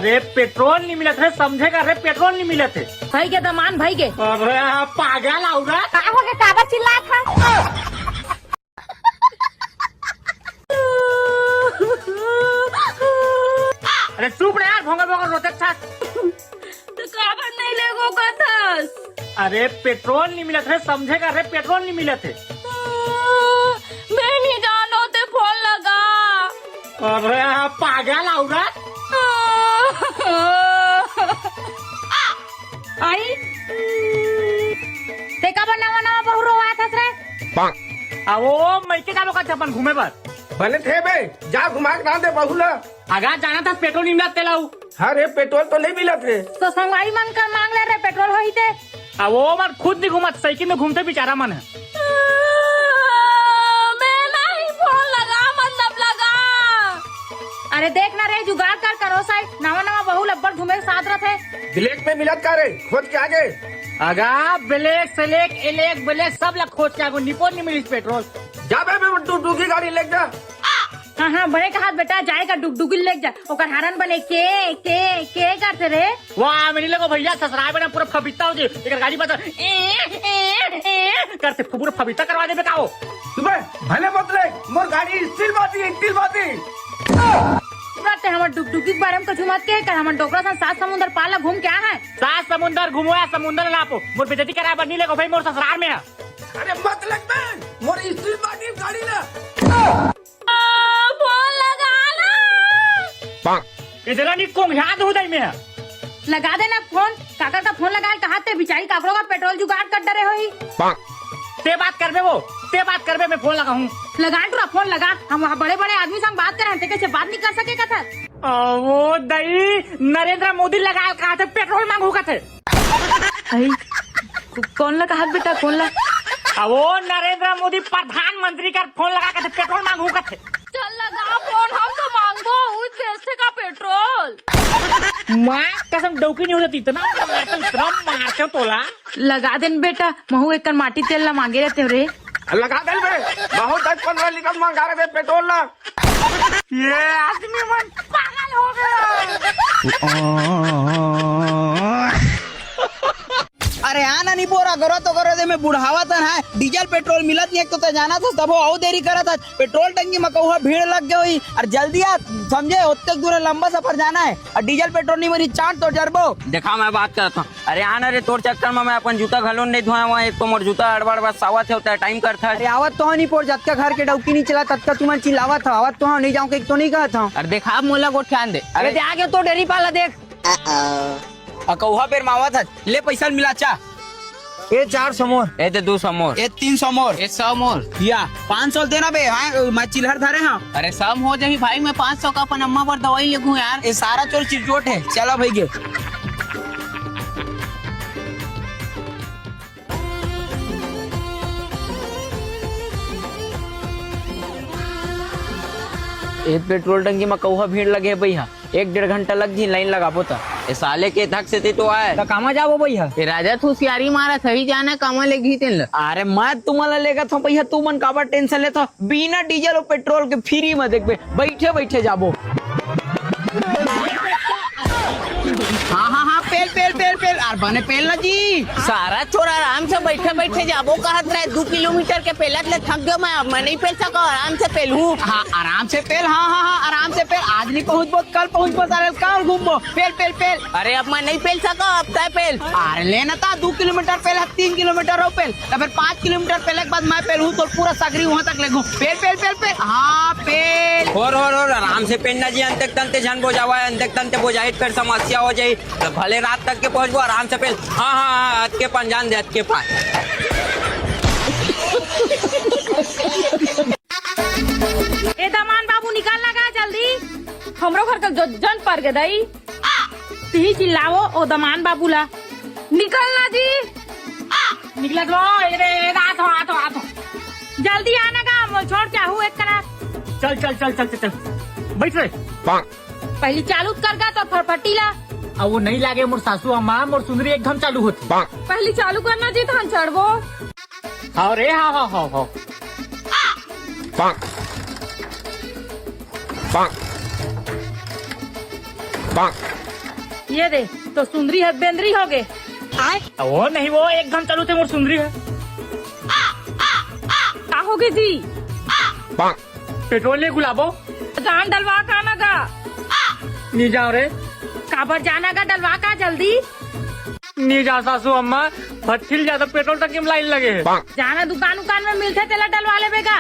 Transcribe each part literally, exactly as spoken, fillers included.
अरे पेट्रोल नहीं मिलत रे, समझे का रे, पेट्रोल नहीं मिलत हे। भई गे दमान, भई गे। अरे पागल औरत। का होगे, काबर चिल्लात हस? अरे चुप रे यार, भोंगा भोंगा रोते था। त काबर नहीं लेगो कथस? अरे पेट्रोल नहीं मिलत रे, समझे का रे, पेट्रोल नहीं मिलत हे। मैं नहीं जानो, ते फोन लगा। अरे पागल औरत। आई। ते काबर नवा नवा बहू रोवात हस रे? आ वो मइके जाबो कथे अपन घूमे बर। बने थे बे, जा घुमा के ना दे बहू ला। अगा जाना था पेट्रोल नहीं मिलत तेला। अरे पेट्रोल तो नहीं मिलत रे। तो संगवारी मन कर मांग ले रे, पेट्रोल होही ते। आ वो मन खुद नहीं घूमत, साइकिल में घूमते बेचारा मन हे। मैं नहीं फोन लगा, मतलब लगा। अरे देख ना रे, जुगाड़ कर करो साई, नवा नवा बहू लब्बर घूमे के साथ रथे। ब्लैक में मिलत का रे, खोज के आगे। अगा ब्लैक सेलेक एलेक ब्लैक सब ला खोज के आगो, निपोर नहीं मिलिस पेट्रोल। जा बे, बे, तू डुगी गाड़ी लेके जा। हाँ हाँ, बने कहा बेटा, जाएगा डुगडुगी लेके जा, ओकर हरन बने के के के करते रे। वाह, मेरी लोगो भैया ससुराल में ना पूरा फबीता हो जी, एक गाड़ी बता ए, ए, ए, करते पूरा फबीता करवा दे बेटा वो। सुबह भले मत ले, मोर गाड़ी स्टील बाती, स्टील बाती। करते हमर डुगडुगी के बारे में कुछ मत कहे कर, हमन डोकरा सन सात समुंदर पार ला घूम के आए हैं। सात समुंदर घूमो या समुंदर नापो, मोर बेइज्जती कराए बर नहीं लेगो भाई, मोर ससुराल में है। अरे मत लग बे, मोर स्टील बाटी गाड़ी ला। फोन लगा ना। ये जरा नहीं कोंघिया दे उदय में। लगा दे ना फोन। काकर का फोन लगा, कहा ते बिचारी काकरो का पेट्रोल जुगाड़ कर डरे होही। ते बात करबे वो, ते बात करबे, मैं फोन लगाहूँ। लगा टुरा फोन लगा, हम वहाँ बड़े बड़े आदमी संग बात करे हैं, ते कैसे बात नहीं कर सके कथा? आ, वो दई नरेंद्र मोदी लगा कहा थे पेट्रोल मांगू कथे। आई, को-, कौन ला कहत बेटा, कौन ला? आ, वो नरेंद्र मोदी प्रधानमंत्री कर फोन लगा कथे पेट्रोल मांगू कथे। चल लगा फोन, हम तो मांगबो उस देश से का पेट्रोल। माँ कसम डौकी नहीं होती, इतना मारते, इतना मारते तोला। लगा देन बेटा, महू एक कन माटी तेल ला मांगे रहते रे। लगा देन बे, महू दस पन्द्रह लीटर मंगा रहे पेट्रोल ला। ये आदमी मन पागल हो गया। अरे आना नहीं बोरा, गरो तो गरो दे में बुढ़ावा तन है, डीजल पेट्रोल मिलत नहीं, एक तो ते जाना था तबो अउ देरी करत था। पेट्रोल टंकी में कहूँ भीड़ लग गई हुई, और जल्दी आ, समझे, ओतक दूर लंबा सफर जाना है, और डीजल पेट्रोल नहीं मिली, चाट तो जरबो। देखा मैं बात करता हूँ, अरे आना रे, तोर चक्कर में मैं अपन जूता घलो नहीं धोया हुआ, एक तो मोर जूता अड़बड़ बस आवत है, उतना टाइम करता है। अरे आवत तो नहीं पोर, जतका घर के डौकी नहीं चला, ततका तुमन चिल्लावत हो, आवत तो नहीं जाऊँ, एक तो नहीं कहत हूँ। अरे देखा, अब मोला गोठियान दे। अरे अरे दे आगे तो डेरी पाला देख। अकौहा बेर मावत हस, ले पैसा मिला चा। ए चार सौ मोर। ए दे दू सौ मोर। ए तीन सौ मोर। ए सौ मोर। या पाँच सौ देना बे, हाँ, मैं चिल्हर धरे हाँ। अरे सम हो जाही भाई, मैं पाँच सौ का अपन अम्मा बर दवाई लेगू यार। ए सारा चोर चिरचोट है, चला भाई गे। ए पेट्रोल टंकी म कौहा भीड़ लगे हे भैया, एक डेढ़ घंटा लग जी लाइन लगाबो त। ए साले के थक से ते तो आए। त कामा जाबो भैया? ए राजा, तू सियारी मारा, सही जाना कामा ले घी तेन ल। अरे मैं तुमन ल लेगत हूँ भैया, तुमन काबर टेंशन लेत हो? बिना डीजल और पेट्रोल के फ्री में देखबे, बैठे बैठे जाबो। हाँ हाँ हाँ, पेल पेल पेल पेल, अरे बने पेल ना जी। सारा छोरा आराम से बैठे बैठे जाबो कहत रहे, दू किलोमीटर के पेलत ले थक गयो मैं, अब मैं नहीं पेल सको, आराम से पेलहूँ। हाँ आराम से पेल, हाँ हाँ हाँ आराम से पेल, आज नहीं पहुँचबो कल पहुँचबो, सारे कल घूमबो, पेल पेल पेल। अरे अब मैं नहीं पेल सको, अब तय पेल। अरे लेना था दू किलोमीटर पेल, तीन किलोमीटर हो पेल, तो फिर पाँच किलोमीटर पेले के बाद मैं पेलहूँ तो पूरा सगरी वहाँ तक लेगू। पेल पेल पेल पेल, हाँ पेल। और और और आराम से पेल ना जी, अंतक तंते झन बोझावा है, अंतक तंते बोझाई फिर समस्या हो जाई। तो भले रात तक के पहुँचबो आराम से पेल। हाँ हाँ हाँ, अतके पान जान दे, अतके पान। ए दमान बाबू निकल लगा जल्दी। हमरो घर का जो जन पर के दई। तिही चिल्लावो ओ दमान बाबू ला। निकल ना जी। निकलत हो, ए रे, ए रे, आत हो, आत हो, आत हो। जल्दी आना का, मोर छोड़ चाहू एक करा। चल चल चल चल चल चल। बैठ रे। पहली चालू कर गा तो फरफटी ला। अब वो नहीं लागे मोर सासू अम्मा, मोर सुंदरी एकदम चालू होती। पहली चालू करना जी, तहन चढ़बो। हाँ रे, हाँ हाँ हाँ हाँ। पाक। पाक। पाक। ये दे, तो सुंदरी हे, बेंदरी होगे। वो नहीं, वो एक घंटा चलू थे मोर सुंदरी हे। का होगे जी? पेट्रोल ले गुलाबो। जान डलवा का ना गा। नी जाओ रे। काबर जाना गा, डलवा का जल्दी। नी जाओ सासू अम्मा, भट्ठी ले जाता पेट्रोल टंकी में लाइन लगे हे। जाना दुकान उकान में मिलथे तेला डलवा लेबे गा।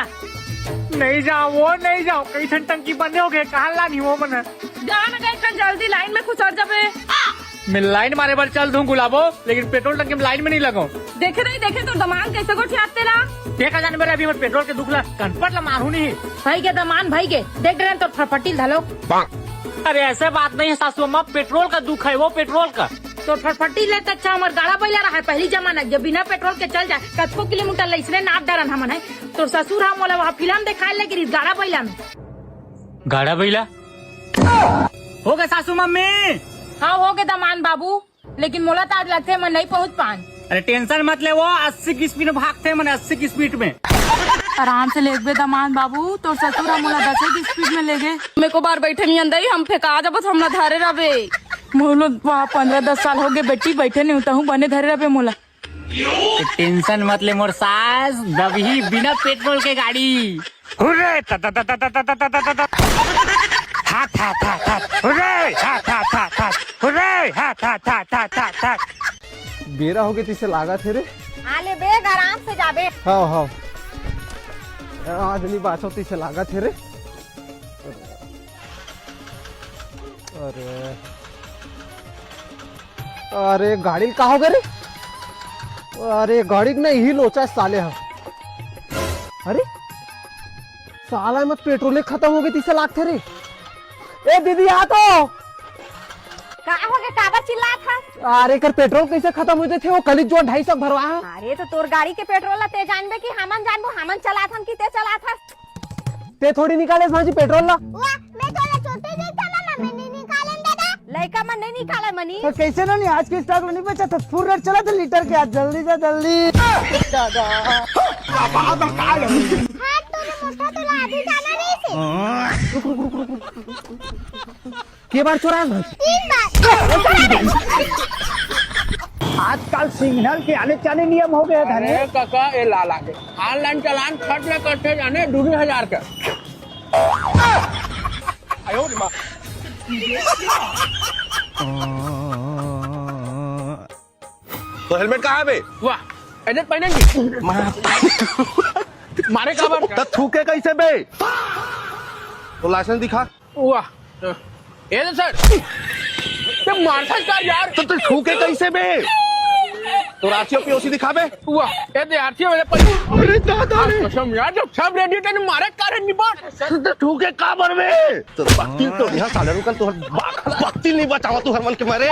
नहीं जाओ, वो नहीं जाओ, कई ठन टंकी बंदे होगे, कहाँ लानी वो मन। जाना गा, एक ठन जल्दी लाइन में खुसर जाबे। मैं लाइन मारे बर चल दूं गुलाबो, लेकिन पेट्रोल टंकी में लाइन में नहीं लगो। देखे नहीं देखे तो दमांद कैसे गोठियात तेला। देखा जाने मेरे अभी मैं पेट्रोल के दुख ला कनपट ला मारू नहीं। भाई के दमांद भाई के देख रहे तो फटफटी धलो। अरे ऐसे बात नहीं है सासू अम्मा, पेट्रोल का दुख है वो, पेट्रोल का। तो फटफटी ले तो अच्छा हमार गाड़ा बैला रहा है पहली जमाना, जब बिना पेट्रोल के चल जाए कतको किलोमीटर ले इसने नाप डरन हमन है। तो ससुर हम मोला वहाँ फिल्म दिखाए लेके रही गाड़ा बैला में। गाड़ा बैला। हो गए सासू मम्मी। हाँ हो गए दमांद बाबू, लेकिन मोला तो आज लगथे मैं नहीं पहुँच पान। अरे टेंशन मत ले, वो अस्सी की स्पीड में भागथे मन, अस्सी की स्पीड में। आराम से लेगबे दमांद बाबू, तोर ससुर ह मोला दसे की स्पीड में लेगे। मेरे को बार बैठे नहीं अंदर ही, हम फेंका जब हमला धरे रहे। मोलो वहाँ पंद्रह दस साल हो गए बेटी, बैठे नहीं होता हूँ, बने धरे रहे मोला। टेंशन मत ले मोर सास, दबही बिना पेट्रोल के गाड़ी। हुर्रे, ता, ता, ता। हा, था, था, था। हुर्रे, हा, था, था, था। हुर्रे, हा, था, था, था, था, था। बेरा होगे तइसे लागत हे रे। आ ले बेग, आराम से जाबे। हाँ, हाँ। आज नहीं बाचो तइसे लागत हे रे। अरे। अरे, गाड़ी ल का होगे रे? अरे, गाड़ी के ना यही लोचा साले ह। अरे, साला में पेट्रोल खत्म होगे तइसे लागथे रे। ए दीदी, आ तो। का होगे, काबर चिल्लात हस? अरे, एकर पेट्रोल कैसे खत्म हो जाथे? वो कली जो ढाई सौ भरवा है। अरे, तो तोर गाड़ी के पेट्रोल ला ते जानबे कि हमन जानबो? हमन चलात हन कि ते चलात हस? ते थोड़ी निकाले भाजी पेट्रोल ला। वाह, मैं तोला छोटे देख था ना, मैं नहीं निकालन दादा। लइका मन नहीं निकाले मनी। तो कैसे ना नहीं, आज के स्टॉक में नहीं बचा था, फुल रेट चला था लीटर के, आज जल्दी जा जल्दी। दादा। हाँ, तूने मोटा तोला अभी जाना नहीं से। के बार चोरा है? तीन बार। आजकल सिग्नल के आने जाने नियम हो गए हैं धने। अरे काका, ए लाला के ऑनलाइन चालान खट ले कट्ठे जाने दू हजार के। तो हेलमेट कहाँ है बे? वाह, एने पहने नहीं। मारे काबर? त थूके कैसे बे? तो लाइसेंस दिखा। वाह, ए ले सर। ते मारता का यार? तो तू थूके कैसे बे? तो आरसीओ पीओसी दिखा बे। वाह, ए दे आरसीओ वाले पर। अरे दादा रे। कसम यार, जब सब रेडी तेने मारे कारण नहीं बात। तो तू थूके काबर बे? तो बत्ती तो यहाँ साले रुकन तो बत्ती नहीं बचावा तू हर मन के मारे।